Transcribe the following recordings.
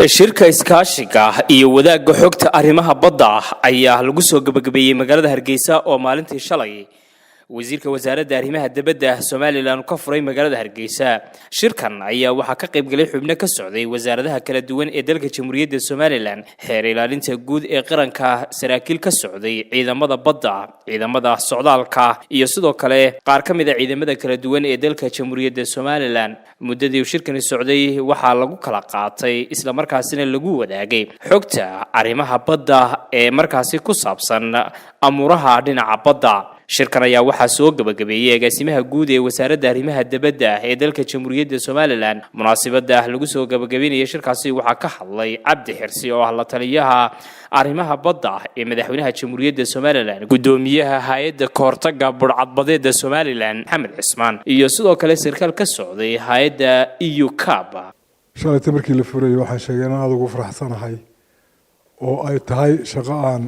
Shirka iskaashiga iyo wadaagga xogta arrimaha badda ayaa lagu soo gebagabeeyey magaalada Hargeysa, oo maalintii shalay wasiirka wasaaradda arrimaha dibadda Somaliland ka furay magaalada Hargeysa. Shirkan ayaa waxaa ka qaybgalay xubno ka socday wasaaradaha kala duwan ee dalka Jamhuuriyadda Somaliland, xeer ilaalinta guud ee qaranka, saraakiil ka socday ciidamada badda, ciidamada socdaalka iyo sidoo kale qaar ka mid ah ciidamada kala duwan ee dalka Jamhuuriyadda Somaliland. Muddadii uu shirkani socday waxaa lagu kala qaatay, islamarkaasina lagu wadaagay xogta arrimaha badda ee markaasi ku saabsan amuuraha dhinaca badda. Shirkan ayaa waxaa soo gebagabeeyey agaasimaha guud ee wasaaradda arrimaha dibadda ee dalka Jamhuuriyadda Somaliland. Munaasibada lagu soo gebagabeynaya shirkaasi waxaa ka hadlay Cabdi Xirsi, oo ah la taliyaha arrimaha badda ee madaxweynaha Jamhuuriyadda Somaliland, guddoomiyaha hay-adda kahortaga budhcadbadeeda Somaliland Maxamed Cismaan, iyo sidoo kale sarkaal ka socday hay-adda EUCAP. Shalayta markii la furayay waxaan sheegay inaan aad ugu faraxsanahay oo ay tahay shaqo aan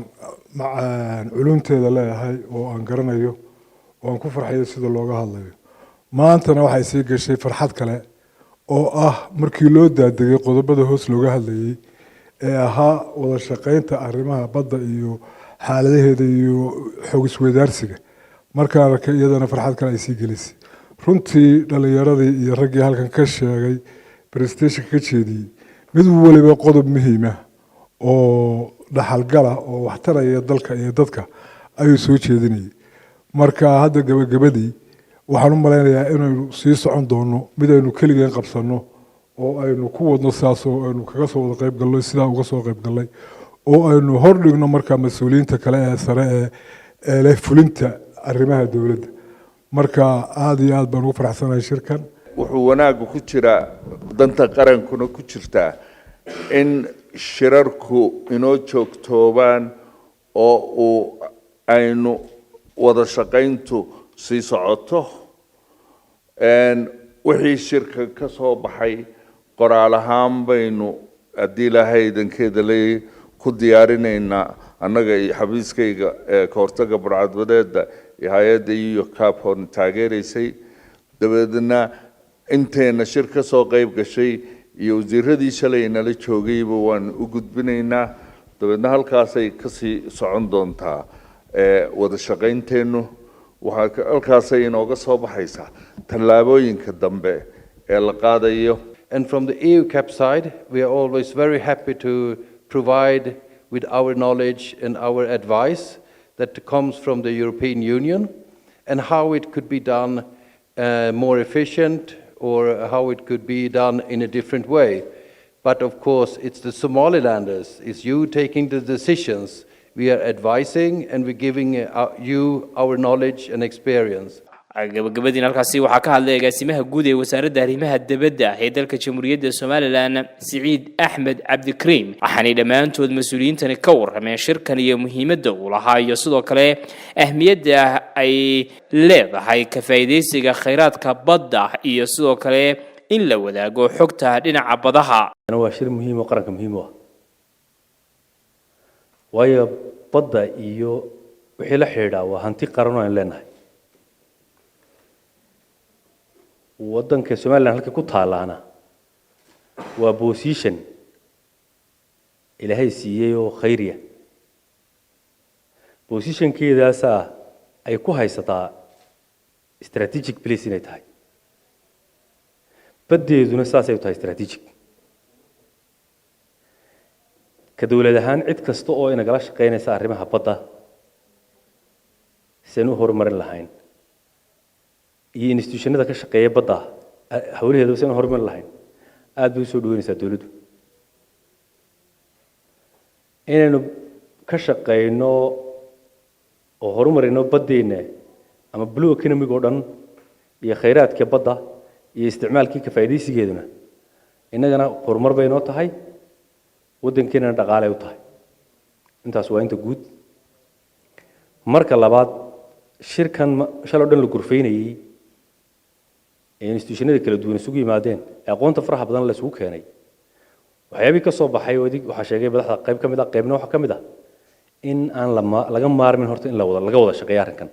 culunteeda leeyahay oo aan garanayo oo aan ku farxayo sida looga hadlayo. Maantana waxay sii gashay farxad kale oo ah markii loo daadegay qodobada hoos looga hadlayay ee ahaa wada shaqeynta arrimaha badda iyo xaaladaheeda iyo xog isweydaarsiga. Markaan arkay iyadana farxad kale ay sii gelisay. Runtii dhalinyaradii iyo raggii halkan ka sheegay, presentation ka jeediyey, mid waliba qodob muhiima oo dhaxalgala oo waxtaraya dalka iyo dadka ayuu soo jeedinayay. Marka hadda gabagabadii waxaan u malaynayaa inaynu sii socon doono mid aynu keligeen qabsanno oo aynu ku wadno sidaas, oo aynu kaga soo wada qayb galno sidaa uga soo qayb gallay, oo aynu hordhigno marka mas-uuliyiinta kale ee sare ee leh fulinta arrimaha dowladda. Marka aada iyo aad baan ugu faraxsanahay shirkan. Wuxuu wanaaggu ku jiraa, danta qarankuna ku jirtaa, in shirarku inoo joogtoobaan oo uu aynu wada shaqayntu sii socoto. Wixii shirka ka soo baxay qoraal ahaan baynu, haddii Ilaahay idankeeda leeyahay, ku diyaarinaynaa annaga iyo xafiiskayga ee kahortaga burcadbadeeda iyo hay-adda EUCAP oon taageeraysay. Dabeedna inteena shir ka soo qayb gashay iyo wasiiradii shalay nala joogayba waan u gudbinaynaa. Dabeedna halkaasay kasii socon doontaa wada shaqaynteennu. Waxaa halkaasay inooga soo baxaysaa tallaabooyinka dambe ee la qaadayo. And from the EUCAP side, we are always very happy to provide with our knowledge and our advice that comes from the European Union and how it could be done more efficient or how it could be done in a different way. But of course, it's the Somalilanders, it's you taking the decisions. We are advising and we're giving you our knowledge and experience. Gabagabadiin halkaasi waxaa ka hadlay agaasimaha guud ee wasaaradda arrimaha dibadda ee dalka Jamhuuriyadda Somaliland, Siciid Axmed Cabdikariim. Waxaanay dhammaantood mas-uuliyiintani ka warrameen shirkan iyo muhiimadda uu lahaa iyo sidoo kale ahmiyadda ay leedahay ka faa'iidaysiga khayraadka badda iyo sidoo kale in la wadaago xogta dhinaca badaha. Waa shir muhiim oo qaranka muhiim u ah, waayo badda iyo wixii la xidhiidhaa waa hanti qaran oo aynu leenahay. Waddanka Somaliland halka ku taalaana waa position Ilaahay siiyey oo khayriya. Positionkeedaasaa ay ku haysataa strategic place inay tahay, baddeeduna saasay u tahay strategic. Ka dowlad ahaan, cid kasta oo inagala shaqaynaysa arrimaha badda si aynu u horumarin lahayn iyo institutionada ka shaqeeya badda hawlaheeda si aynu horumarin lahayn, aad bay usoo dhaweynaysaa dowladdu. Inaynu ka shaqayno oo horumarino baddeenna ama blue economy oo dhan iyo khayraadka badda iyo isticmaalkii ka faa'iidaysigeeduna innagana horumar bay noo tahay, waddankeenana dhaqaalay u tahay. Intaas waa inta guud. Marka labaad, shirkan shaloo dhan la gurfaynayey ee institutionada kala duwan isugu yimaadeen ee aqoonta faraha badan la isugu keenay, waxyaabihii ka soo baxay waxaa sheegay madaxda qayb ka mid ah. Qaybna waxaa ka mid ah in aan lama laga maarmin horta in la wada laga wada shaqeeyo arrinkan.